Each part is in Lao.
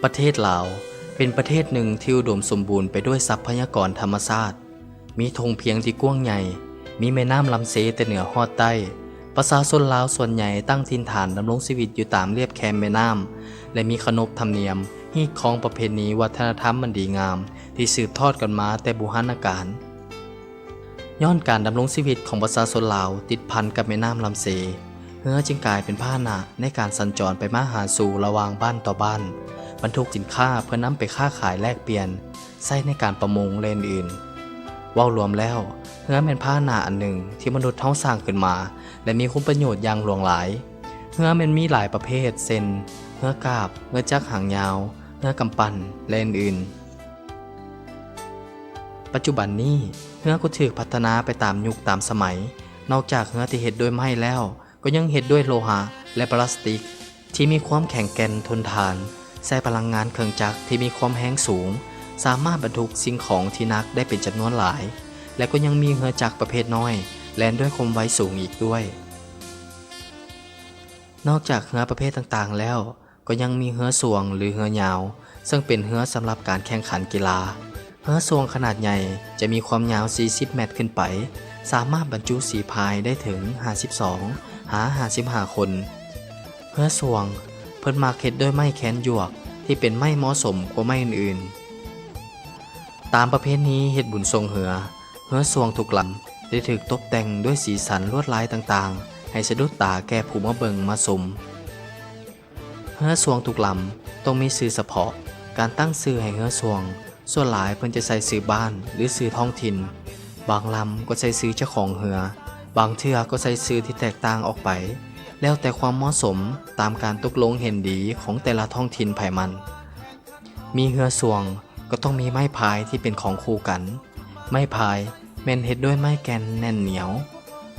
ປະເທດລາວເປັນປະເທດໜຶ່ງທີ່ອຸດົມສົມບູນໄປດ້ວຍຊັບພະຍາກອນທຳມະຊາດ, ມີທົ່ງພຽງທີ່ກວ້າງໃຫຍ່, ມີແມ່ນ້ຳລຳເຊແຕ່ເໜືອຮອດໃຕ້. ປະຊາຊົນລາວສ່ວນໃຫຍ່ຕັ້ງຖິ່ນຖານດຳລົງຊີວິດຢູ່ຕາມລຽບແຄມແມ່ນ້ຳ ແລະ ມີຂະໜົບທຳນຽມ, ຮີດຄອງປະເພນີວັດທະນະທຳອັນດີງາມທີ່ສືບທອດກັນມາແຕ່ບູຮານນະການ. ຍ້ອນການດຳລົງຊີວິດຂອງປະຊາຊົນລາວຕິດພັນກັບແມ່ນ້ຳລຳເຊ, ເຮືອຈຶ່ງກາຍເປັນພາຫະນະໃນການສັນຈອນໄປມາຫາສູ່ລະຫວ່າງບ້ານຕໍ່ບ້ານ, ບັນທຸກສິນຄ້າເພື່ອນຳໄປຄ້າຂາຍແລກປ່ຽນ, ໃຊ້ໃນການປະມົງ ແລະ ອື່ນໆ. ເວົ້າລວມແລ້ວ, ເຮືອແມ່ນພາຫະນະອັນໜຶ່ງທີ່ມະນຸດເຮົາສ້າງຂຶ້ນມາ ແລະ ມີຄຸນປະໂຫຍດຢ່າງຫຼວງຫຼາຍ. ເຮືອແມ່ນມີຫຼາຍປະເພດ ເຊັ່ນ ເຮືອກາບ, ເຮືອຈັກຫາງຍາວ, ເຮືອກຳປັ່ນ ແລະ ອື່ນໆ. ປັດຈຸບັນນີ້, ເຮືອກໍຖືກພັດທະນາໄປຕາມຍຸກຕາມສະໄໝ. ນອກຈາກເຮືອທີ່ເຮັດດ້ວຍໄມ້ແລ້ວ, ກໍຍັງເຮັດດ້ວຍໂລຫະ ແລະ ປລາສຕິກ ທີ່ມີຄວາມແຂງແກ່ນທົນທານ, ໃຊ້ພະລັງງານເຄື່ອງຈັກທີ່ມີຄວາມແຮງສູງ, ສາມາດບັນທຸກສິ່ງຂອງທີ່ໜັກໄດ້ເປັນຈຳນວນຫຼາຍ ແລະ ກໍຍັງມີເຮືອຈັກປະເພດນ້ອຍ ແລ່ນດ້ວຍຄວາມໄວສູງອີກດ້ວຍ. ນອກຈາກເຮືອປະເພດຕ່າງໆແລ້ວ, ກໍຍັງມີເຮືອສ່ວງ ຫຼື ເຮືອຍາວ, ເຊິ່ງເປັນເຮືອສຳລັບການແຂ່ງຂັນກິລາ. ເຮືອສ່ວງຂະໜາດໃຫຍ່ຈະມີຄວາມຍາວສີ່ສິບແມັດຂຶ້ນໄປ, ສາມາດບັນຈຸສີພາຍໄດ້ເຖິງຫ້າສິບສອງຫາຫ້າສິບຫ້າຄົນ. ເຮືອສ່ວງເພິ່ນມັກເຮັດດ້ວຍໄມ້ແຄນຢວກ ທີ່ເປັນໄມ້ເໝາະສົມກວ່າໄມ້ອື່ນໆ. ຕາມປະເພນີເຮັດບຸນຊ່ວງເຮືອ, ເຮືອສ່ວງທຸກລຳໄດ້ຖືກຕົບແຕ່ງດ້ວຍສີສັນລວດລາຍຕ່າງໆ ໃຫ້ສະດຸດຕາແກ່ຜູ້ມາເບິ່ງມາຊົມ. ເຮືອສ່ວງທຸກລຳຕ້ອງມີຊື່ສະເພາະ. ການຕັ້ງຊື່ໃຫ້ເຮືອສ່ວງ ສ່ວນຫຼາຍເພິ່ນຈະໃສ່ຊື່ບ້ານ ຫຼື ຊື່ທ້ອງຖິ່ນ. ບາງລຳກໍໃສ່ຊື່ເຈົ້າຂອງເຮືອ, ບາງເທື່ອກໍໃສ່ຊື່ທີ່ແຕກຕ່າງອອກໄປ, ແລ້ວແຕ່ຄວາມເໝາະສົມຕາມການຕົກລົງເຫັນດີຂອງແຕ່ລະທ້ອງຖິ່ນໃຜມັນ. ມີເຮືອສ່ວງກໍຕ້ອງມີໄມ້ພາຍທີ່ເປັນຂອງຄູ່ກັນ. ໄມ້ພາຍແມ່ນເຮັດດ້ວຍໄມ້ແກ່ນແໜ້ນໜຽວ.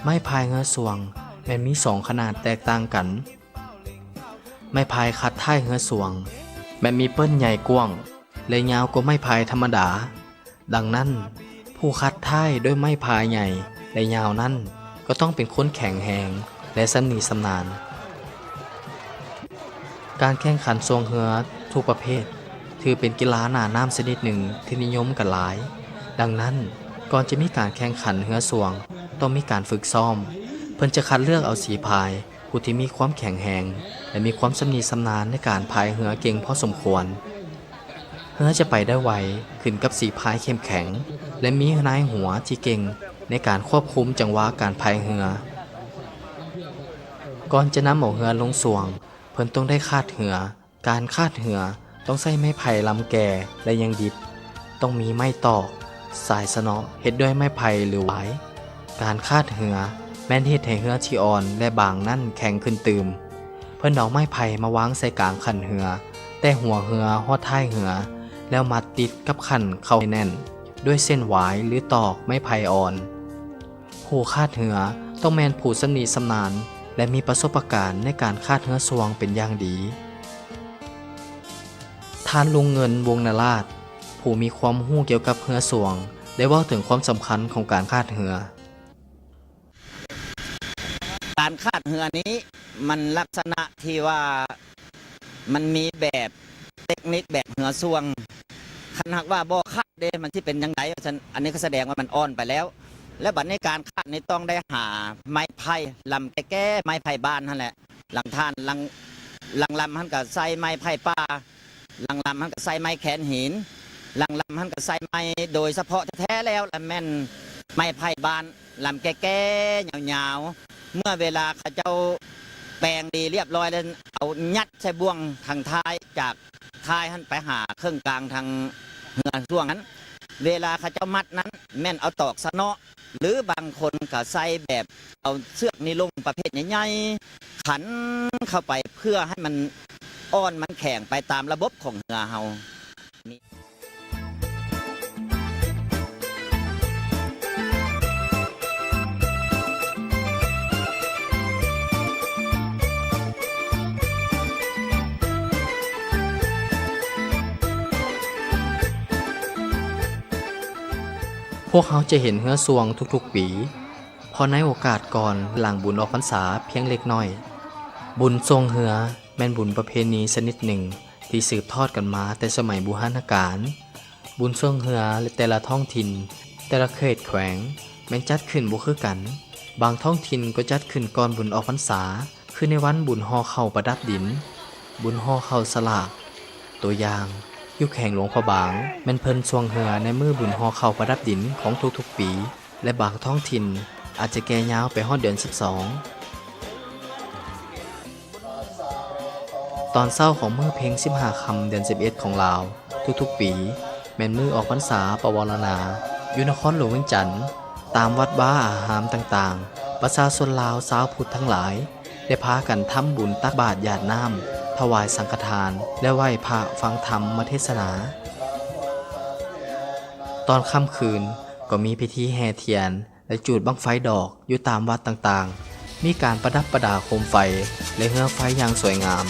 ໄມ້ພາຍເຮືອສ່ວງແມ່ນມີສອງຂະໜາດແຕກຕ່າງກັນ. ໄມ້ພາຍຄັດທ້າຍເຮືອສ່ວງແມ່ນມີເປີ້ນໃຫຍ່ກວ້າງ ແລະ ຍາວກວ່າໄມ້ພາຍທຳມະດາ. ດັ່ງນັ້ນ, ຜູ້ຄັດທ້າຍດ້ວຍໄມ້ພາຍໃຫຍ່ ແລະ ຍາວນັ້ນ ກໍຕ້ອງເປັນຄົນແຂງແຮງ ແລະ ຊຳນິຊຳນານ. ການແຂ່ງຂັນຊ່ວງເຮືອທຸກປະເພດ ຖືເປັນກິລາໜ້ານ້ຳຊະນິດໜຶ່ງທີ່ນິຍົມກັນຫຼາຍ. ດັ່ງນັ້ນ, ກ່ອນຈະມີການແຂ່ງຂັນເຮືອສ່ວງ ຕ້ອງມີການຝຶກຊ້ອມ. ເພິ່ນຈະຄັດເລືອກເອົາສີພາຍ ຜູ້ທີ່ມີຄວາມແຂງແຮງ ແລະ ມີຄວາມຊຳນິຊຳນານໃນການພາຍເຮືອເກັ່ງພໍສົມຄວນ. ເຮືອຈະໄປໄດ້ໄວ ຂຶ້ນກັບສີພາຍເຂັ້ມແຂງ ແລະ ມີນາຍຫົວທີ່ເກັ່ງໃນການຄວບຄຸມຈັງຫວະການພາຍເຮືອ. ກ່ອນຈະນຳເອົາເຮືອລົງຊ່ວງ, ເພິ່ນຕ້ອງໄດ້ຄາດເຮືອ. ການຄາດເຮືອຕ້ອງໃຊ້ໄມ້ໄຜ່ລຳແກ່ ແລະ ຍັງດິບ. ຕ້ອງມີໄມ້ຕອກ, ສາຍສະເນາະເຮັດດ້ວຍໄມ້ໄຜ່ ຫຼື ຫວາຍ. ການຄາດເຮືອແມ່ນເຮັດໃຫ້ເຮືອທີ່ອ່ອນ ແລະ ບາງນັ້ນແຂງຂຶ້ນຕື່ມ. ເພິ່ນເອົາໄມ້ໄຜ່ມາວາງໃສ່ກາງຂັນເຮືອ, ແຕ່ຫົວເຮືອຮອດທ້າຍເຮືອ, ແລ້ວມັດຕິດກັບຂັນເຂົ້າໃຫ້ແໜ້ນດ້ວຍເສັ້ນຫວາຍ ຫຼື ຕອກໄມ້ໄຜ່ອ່ອນ. ຜູ້ຄາດເຮືອຕ້ອງແມ່ນຜູ້ຊຳນິຊຳນານ ແລະ ມີປະສົບປະການໃນການຄາດເຮືອສ່ວງເປັນຢ່າງດີ. ທ່ານ ລຸງເງິນ ວົງນະລາດ ຜູ້ມີຄວາມຮູ້ກ່ຽວກັບເຮືອສ່ວງ ໄດ້ເວົ້າເຖິງຄວາມສຳຄັນຂອງການຄາດເຮືອ. ການຄາດເຮືອນີ້ມັນລັກສະນະທີ່ວ່າ ມັນມີແບບເຕັກນິກແບບເຮືອສ່ວງ. ຄັນຫາກວ່າບໍ່ຄາດເດ້ ມັນຊິເປັນຈັ່ງໃດ? ວ່າຊັ້ນ, ອັນນີ້ກໍສະແດງວ່າມັນອ່ອນໄປແລ້ວ. ແລ້ວບັດນີ້ການຄາດນີ້ຕ້ອງໄດ້ຫາໄມ້ໄຜ່ລຳແກ່ໆ, ໄມ້ໄຜ່ບ້ານຫັ້ນແຫຼະ. ລາງທ່ານ, ລາງ, ລາງລຳຫັ້ນກໍໃຊ້ໄມ້ໄຜ່ປ່າ, ລາງລຳຫັ້ນກໍໃຊ້ໄມ້ແຄນຫີນ, ລາງລຳຫັ້ນກໍໃຊ້ໄມ້ໂດຍສະເພາະແທ້ໆແລ້ວ ລະແມ່ນໄມ້ໄຜ່ບ້ານ ລຳແກ່ໆ ຍາວໆ. ເມື່ອເວລາເຂົາເຈົ້າແປງດີລຽບຮ້ອຍແລ້ວ ເອົາຍັດໃສ່ບ່ວງທາງທ້າຍ, ຈາກທ້າຍຫັ້ນໄປຫາເຄິ່ງກາງທາງເຮືອຊ່ວງນັ້ນ. ເວລາເຂົາເຈົ້າມັດນັ້ນ ແມ່ນເອົາຕອກສະເນາະ ຫຼື ບາງຄົນກໍໃສ່ແບບເອົາເຊືອກໄນລົງປະເພດໃຫຍ່ໆ ຂັນເຂົ້າໄປ ເພື່ອໃຫ້ມັນອ່ອນມັນແຂງໄປຕາມລະບົບຂອງເຮືອເຮົາ. ພວກເຮົາຈະເຫັນເຮືອຊ່ວງທຸກໆປີ, ເພາະໃນໂອກາດກ່ອນ ແລະ ຫຼັງບຸນອອກພັນສາພຽງເລັກນ້ອຍ. ບຸນຊ່ວງເຮືອ ແມ່ນບຸນປະເພນີຊະນິດໜຶ່ງ ທີ່ສືບທອດກັນມາແຕ່ສະໄໝບູຮານະການ. ບຸນຊ່ວງເຮືອແຕ່ລະທ້ອງຖິ່ນ, ແຕ່ລະເຂດແຂວງ ແມ່ນຈັດຂຶ້ນບໍ່ຄືກັນ. ບາງທ້ອງຖິ່ນກໍຈັດຂຶ້ນກ່ອນບຸນອອກພັນສາ, ຄືໃນວັນບຸນຫໍ່ເຂົ້າປະດັບດິນ, ບຸນຫໍ່ເຂົ້າສະຫຼາກ. ຕົວຢ່າງ, ຢູ່ແຂວງຫຼວງພະບາງ ແມ່ນເພິ່ນຊ່ວງເຮືອໃນມື້ບຸນຫໍ່ເຂົ້າປະດັບດິນຂອງທຸກໆປີ. ແລະ ບາງທ້ອງຖິ່ນອາດຈະແກ່ຍາວໄປຮອດເດືອນສິບສອງ. ຕອນເຊົ້າຂອງມື້ເພັງສິບຫ້າຄ່ຳເດືອນສິບເອັດຂອງລາວ ທຸກໆປີ ແມ່ນມື້ອອກພັນສາປະວາລະນາ. ຢູ່ນະຄອນຫຼວງວຽງຈັນ, ຕາມວັດວາອາຮາມຕ່າງໆ, ປະຊາຊົນລາວຊາວພຸດທັງຫຼາຍ ໄດ້ພາກັນທຳບຸນຕັກບາດຢາດນ້ຳ, ຖວາຍສັງຄະທານ ແລະ ໄຫວ້ພະຟັງທຳມະເທດສະໜາ. ຕອນຄ່ຳຄືນກໍມີພິທີແຫ່ທຽນ ແລະ ຈູດບັ້ງໄຟດອກຢູ່ຕາມວັດຕ່າງໆ. ມີການປະດັບປະດາໂຄມໄຟ ແລະ ເຮືອໄຟຢ່າງສວຍງາມ.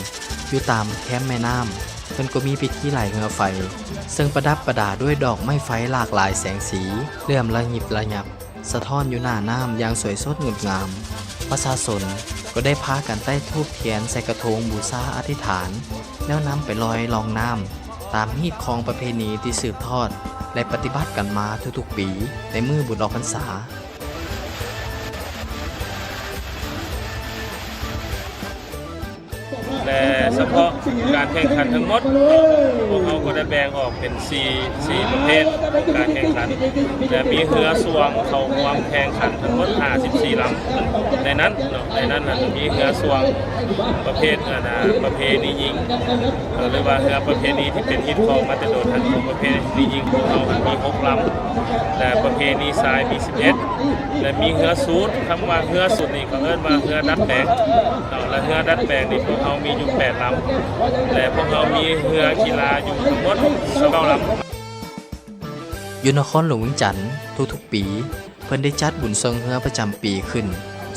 ຢູ່ຕາມແຄມແມ່ນ້ຳ ເພິ່ນກໍມີພິທີໄຫຼເຮືອໄຟ ເຊິ່ງປະດັບປະດາດ້ວຍດອກໄມ້ໄຟຫຼາກຫຼາຍແສງສີ ເຫຼື້ອມລະຍິບລະຍັບ ສະທ້ອນຢູ່ໜ້ານ້ຳຢ່າງສວຍສົດງົດງາມ. ປະຊາຊົນກໍໄດ້ພາກັນໄຕ້ທູບທຽນໃສ່ກະທົງບູຊາອະທິຖານ ແລ້ວນຳໄປລອຍລ່ອງນ້ຳ ຕາມຮີດຄອງປະເພນີທີ່ສືບທອດ ແລະ ປະຕິບັດກັນມາທຸກໆປີໃນມື້ບຸນອອກພັນສາ. ແລະ ສະເພາະການແຂ່ງຂັນທັງໝົດ ພວກເຮົາກໍໄດ້ແບ່ງອອກເປັນສີ່ ສີ່ປະເພດຂອງການແຂ່ງຂັນ ແລະ ມີເຮືອຊ່ວງເຂົ້າຮ່ວມແຂ່ງຂັນທັງໝົດຫ້າສິບສີ່ລຳ. ໃນນັ້ນເນາະ ໃນນັ້ນນະ ມີເຮືອຊ່ວງປະເພດ ອັນນາ ປະເພນີຍິງ ເອີ ຫຼືວ່າເຮືອປະເພນີທີ່ເປັນຮີດຄອງມາແຕ່ດົນຫັ້ນ ຂອງປະເພນີຍິງ ພວກເຮົາຫັ້ນມີຫົກລຳ ແລະ ປະເພນີຊາຍມີສິບເອັດ ແລະ ມີເຮືອສູດ. ຄຳວ່າເຮືອສູດນີ້ ເຂົາເອີ້ນວ່າເຮືອດັດແປງເນາະ ແລະ ເຮືອດັດແປງນີ້ ພວກເຮົາມີຢູ່ແປດລຳ ແລະ ພວກເຮົາມີເຮືອກິລາຢູ່ທັງໝົດຊາວເກົ້າລຳ. ຢູ່ນະຄອນຫຼວງວຽງຈັນ ທຸກໆປີ ເພິ່ນໄດ້ຈັດບຸນຊ່ວງເຮືອປະຈຳປີຂຶ້ນ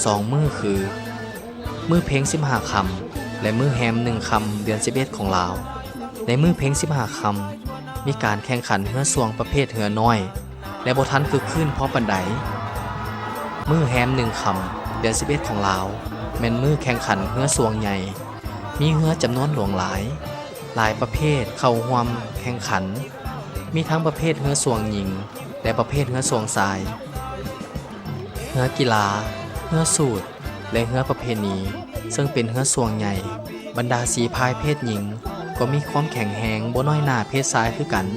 ສອງມື້ ຄື ມື້ເພັງສິບຫ້າຄ່ຳ ແລະ ມື້ແຮມໜຶ່ງຄ່ຳເດືອນສິບເອັດຂອງລາວ. ໃນມື້ເພັງສິບຫ້າຄ່ຳ ມີການແຂ່ງຂັນເຮືອຊ່ວງປະເພດເຮືອນ້ອຍ ແລະ ບໍ່ທັນຄຶກຄື້ນພໍປານໃດ. ມື້ແຮມໜຶ່ງຄ່ຳເດືອນສິບເອັດຂອງລາວ ແມ່ນມື້ແຂ່ງຂັນເຮືອຊ່ວງໃຫຍ່ ມີເຮືອຈຳນວນຫຼວງຫຼາຍ. ຫຼາຍປະເພດເຂົ້າຮ່ວມແຂ່ງຂັນ ມີທັງປະເພດເຮືອຊ່ວງຍິງ ແລະ ປະເພດເຮືອຊ່ວງຊາຍ, ເຮືອກິລາ, ເຮືອສູດ ແລະ ເຮືອປະເພນີ ເຊິ່ງເປັນເຮືອຊ່ວງໃຫຍ່. ບັນດາສີພາຍເພດຍິງກໍມີຄວາມແຂງແຮງບໍ່ນ້ອຍໜ້າເພດຊາຍຄືກັນ,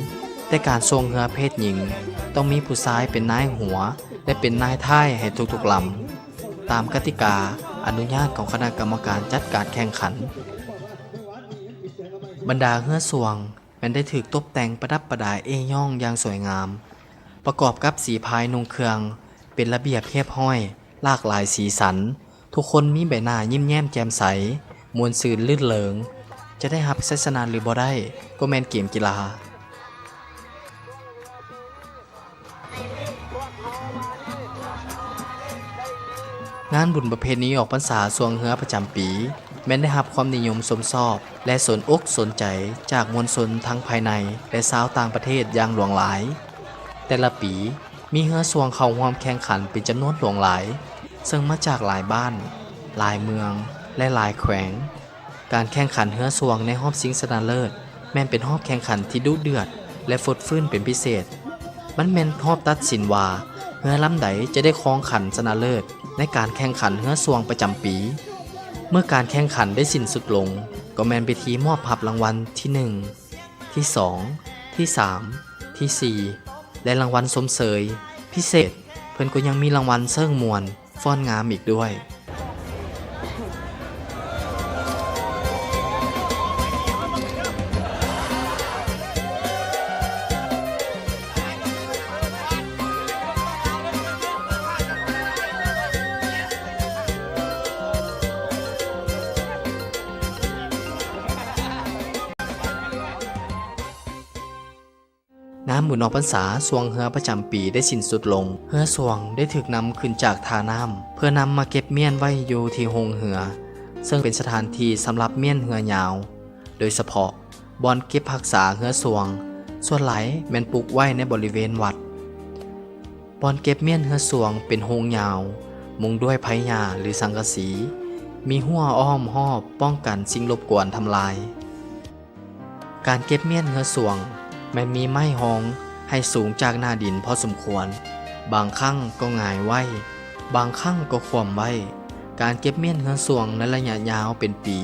ແຕ່ການຊ່ວງເຮືອເພດຍິງຕ້ອງມີຜູ້ຊາຍເປັນນາຍຫົວ ແລະ ເປັນນາຍທ້າຍໃຫ້ທຸກໆລຳ ຕາມກະຕິກາອະນຸຍາດຂອງຄະນະກຳມະການຈັດການແຂ່ງຂັນ. ບັນດາເຮືອຊ່ວງແມ່ນໄດ້ຖືກຕົບແຕ່ງປະດັບປະດາເອ້ຍ້ອງຢ່າງສວຍງາມ, ປະກອບກັບສີພາຍນຸ່ງເຄື່ອງເປັນລະບຽບຮຽບຮ້ອຍ, ຫຼາກຫຼາຍສີສັນ, ທຸກຄົນມີໃບໜ້າຍິ້ມແຍ້ມແຈ່ມໃສ, ມ່ວນຊື່ນລື່ນເລີງ. ຈະໄດ້ຮັບໄຊຊະນະຫຼືບໍ່ໄດ້ ກໍແມ່ນເກມກິລາ. ງານບຸນປະເພນີອອກພັນສາຊ່ວງເຮືອປະຈຳປີ ແມ່ນໄດ້ຮັບຄວາມນິຍົມຊົມຊອບ ແລະ ສົນອົກສົນໃຈຈາກມວນຊົນທັງພາຍໃນ ແລະ ຊາວຕ່າງປະເທດຢ່າງຫຼວງຫຼາຍ. ແຕ່ລະປີ ມີເຮືອຊ່ວງເຂົ້າຮ່ວມແຂ່ງຂັນເປັນຈຳນວນຫຼວງຫຼາຍ, ເຊິ່ງມາຈາກຫຼາຍບ້ານ, ຫຼາຍເມືອງ ແລະ ຫຼາຍແຂວງ. ການແຂ່ງຂັນເຮືອຊ່ວງໃນຮອບຊິງຊະນະເລີດ ແມ່ນເປັນຮອບແຂ່ງຂັນທີ່ດຸເດືອດ ແລະ ຟົດຟື້ນເປັນພິເສດ. ມັນແມ່ນຮອບຕັດສິນວ່າເຮືອລຳໃດຈະໄດ້ຄອງຂັນຊະນະເລີດໃນການແຂ່ງຂັນເຮືອຊ່ວງປະຈຳປີ. ເມື່ອການແຂ່ງຂັນໄດ້ສິ້ນສຸດລົງ, ກໍແມ່ນພິທີມອບຮັບລາງວັນທີໜຶ່ງ, ທີສອງ, ທີສາມ, ທີສີ່ ແລະ ລາງວັນຊົມເຊີຍພິເສດ. ເພິ່ນກໍຍັງມີລາງວັນເຊີງມ່ວນ ຟ້ອນງາມອີກດ້ວຍ. ງານບຸນອອກພັນສາຊ່ວງເຮືອປະຈຳປີໄດ້ສິ້ນສຸດລົງ. ເຮືອຊ່ວງໄດ້ຖືກນຳຂຶ້ນຈາກທ່ານ້ຳ ເພື່ອນຳມາເກັບມ້ຽນໄວ້ຢູ່ທີ່ໂຮງເຮືອ, ເຊິ່ງເປັນສະຖານທີ່ສຳລັບມ້ຽນເຮືອຍາວ. ໂດຍສະເພາະບ່ອນເກັບຮັກສາເຮືອຊ່ວງ ສ່ວນຫຼາຍແມ່ນປຸກໄວ້ໃນບໍລິເວນວັດ. ບ່ອນເກັບມ້ຽນເຮືອຊ່ວງເປັນໂຮງຍາວ, ມຸງດ້ວຍໄພຫຍ້າ ຫຼື ສັງກະສີ, ມີຮົ້ວອ້ອມຮອບປ້ອງກັນສິ່ງລົບກວນທຳລາຍ. ການເກັບມ້ຽນເຮືອສວງ ແມ່ນມີໄມ້ຮອງໃຫ້ສູງຈາກໜ້າດິນພໍສົມຄວນ, ບາງຄັ້ງກໍຫງາຍໄວ້, ບາງຄັ້ງກໍຂວ້ຳໄວ້. ການເກັບມ້ຽນເຮືອສວງໃນໄລຍະຍາວເປັນປີ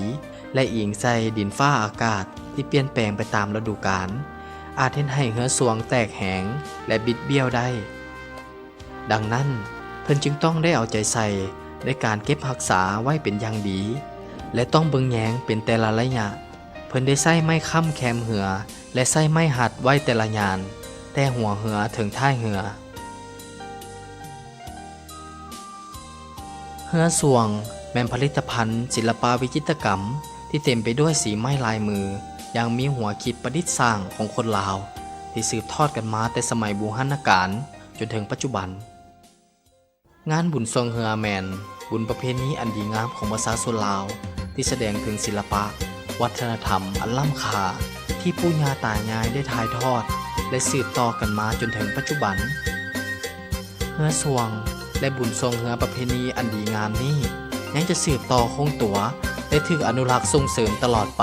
ແລະ ອີງໃສ່ດິນຟ້າອາກາດທີ່ປ່ຽນແປງໄປຕາມລະດູການ ອາດເຮັດໃຫ້ເຮືອສວງແຕກແຫງ ແລະ ບິດບ້ຽວໄດ້. ດັ່ງນັ້ນ, ເພິ່ນຈຶ່ງຕ້ອງໄດ້ເອົາໃຈໃສ່ໃນການເກັບຮັກສາໄວ້ເປັນຢ່າງດີ ແລະ ຕ້ອງເບິ່ງແຍງເປັນແຕ່ລະໄລຍະ. ເພິ່ນໄດ້ໃຊ້ໄມ້ຄ້ຳແຄມເຮືອ ແລະ ໃຊ້ໄມ້ຮັດໄວ້ແຕ່ລະຍານ, ແຕ່ຫົວເຮືອເຖິງທ້າຍເຮືອ. ເຮືອສວງແມ່ນຜະລິດຕະພັນສິລະປະວິຈິດຕະກຳທີ່ເຕັມໄປດ້ວຍສີໄມ້ລາຍມື ຢ່າງມີຫົວຄິດປະດິດສ້າງຂອງຄົນລາວ ທີ່ສືບທອດກັນມາແຕ່ສະໄໝບູຮານນະການຈົນເຖິງປັດຈຸບັນ. ງານບຸນຊ່ວງເຮືອແມ່ນບຸນປະເພນີອັນດີງາມຂອງປະຊາຊົນລາວ ທີ່ສະແດງເຖິງສິລະປະ ວັດທະນະທຳອັນລ້ຳຄ່າ ທີ່ປູ່ຍ່າຕາຍາຍໄດ້ຖ່າຍທອດ ແລະ ສືບຕໍ່ກັນມາຈົນເຖິງປັດຈຸບັນ. ເຮືອຊ່ວງ ແລະ ບຸນຊ່ວງເຮືອປະເພນີອັນດີງາມນີ້ ຍັງຈະສືບຕໍ່ຄົງຕົວ ແລະ ຖືກອະນຸລັກສົ່ງເສີມຕະຫຼອດໄປ.